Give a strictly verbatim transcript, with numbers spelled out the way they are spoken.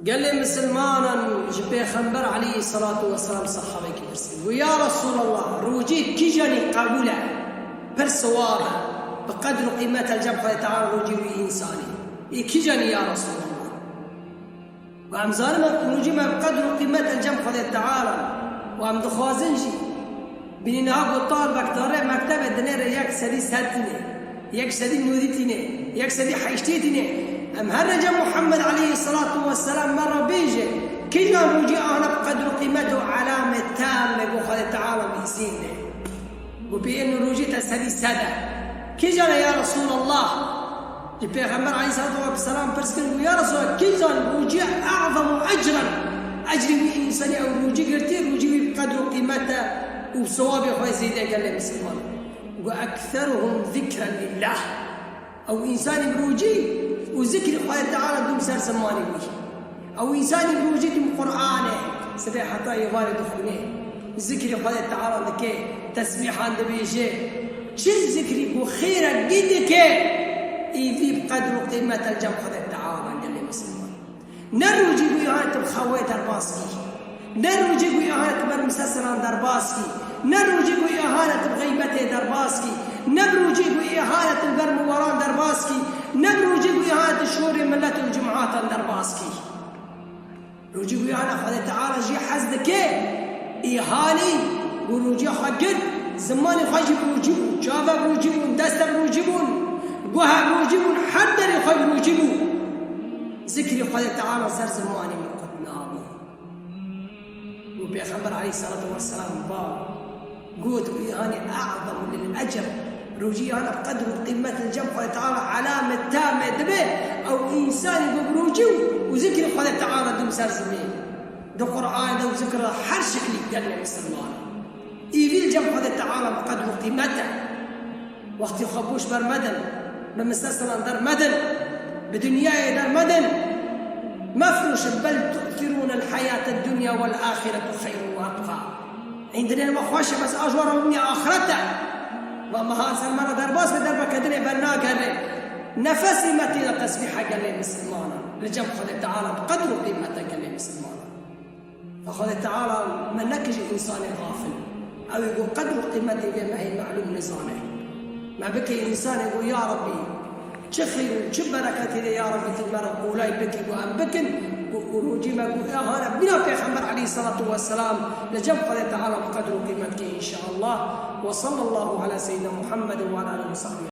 Gelê misilmanan ji Pêxember aleyhisselatu vesselam sehabekî pirsin. Got, ya Resulallah, rojê kîjanî qebûl e, pir siwab e, bi qedr û qîmet el cem Xwedê Teala rojê wî însanî. Ê kîjanî ya Resulallah? Got, em zanin em rojî me bi qedr û qîmet el cem Xwedê Teala û em dixwazin jî. Bînî niha ku talbek dare mektebê dinêre yek sedî sed tîne, yek sedî nodî tîne, yek sedî heştê tîne. Em her rece Muhammed aleyhisselatu vesselam me re bêje, kîjan rojî ana bi qedr û qîmet û elamê tam e ku Xwedê Teala nivîsîne. Got, bê ên rojî te sedî sed e. Kîjan e ya Resulallah? Ji Pêxember aleyhisselatu vesselam pirs kirin, got, ya Resulallah, kîjan rojî a'zamu ecran? Ecrê wî însanî ew rojî girtî, rojî wî bi qedr û qîmet e û bi sewabê xwe zêde gelê misilman. Got, ekseruhum zikren lillah. Ew însanî bi rojî û zikrî Xwedê Teala dûm ser zimanê wî. Ew însanî bi rojî dûm Qur'anê, sibê heta êvarê dixwîne. Zikrî Xwedê Teala dike, tesbîhan dibêje. Çi zikrî ku xêrekî dike, îdî bi qedr û qîmet el cem Xwedê Teala gelê misilman. Ne rojî ku îhanet bi xewê derbas kî. Ne rojî ku îhanet ber miseselan derbas kî. Ne rojî ku îhanet bi xeybetê derbas kî. Ne rojî ku îhanet ber miwaran derbas kî. Ne rojî ku îhanet şorê millet û cemaatan derbas kî. Rojî ku îhanet Xwedê Teala jî hez dike. Îhanî ku rojiya xwe girt, zimanê xwe jî bi rojî bû, çav e bi rojî bûn, dest e bi rojî bûn, guh e bi rojî bûn, her derê xwe bi rojî bû. Zikrî Xwedê Teala ser zimanê min qut nabî. Û Pêxember aleyhisselatu vesselam ba got, û îhanî a'zamu lil ecr. Rojî îhana bi qedr û qîmet li cem Xwedê Teala elamê tamê dibe, ew însanî ku bi rojî û, û zikrî Xwedê Teala dûm ser zimên. Di Qur'anê de û zikr de her şeklî gelê misilman. Îvî li cem Xwedê Teala bi qedr û qîmet e. Wextê xwe boş bermedin, bi miseselan dermedin, bi dinyayê dermedin. Mefroşin, bel tu'thirûnel heyated dunya wel ahiretu xeyrun ve ebqa. Hîn dinê me xweş e, bes a ji we re dinya axiret e. Va meha ser me re derbas be, derbeke dinê bernagere. Nefesê me tê de tesbîha gelê misilmanan. Li cem Xwedê Teala bi qedr û qîmete gelê misilmanan. Xwedê Teala me nekir ji însanê xafil. Ew ê ku qedr û qîmetê vê mehê melûm nizane. Me bike însanê ku, ya Rabbî, çi xeyr û çi bereketê de, ya Rabbî, tu me re kolay bikî ku em bikin, ku, ku rojî me ku îhane bîna Pêxember aleyhisselatu vesselam li cem Xwedê Teala bi qedr û qîmet kê, înşeallah. Ve sallallahu ala seyyidina Muhammed ve ala alihi ve sahbihi.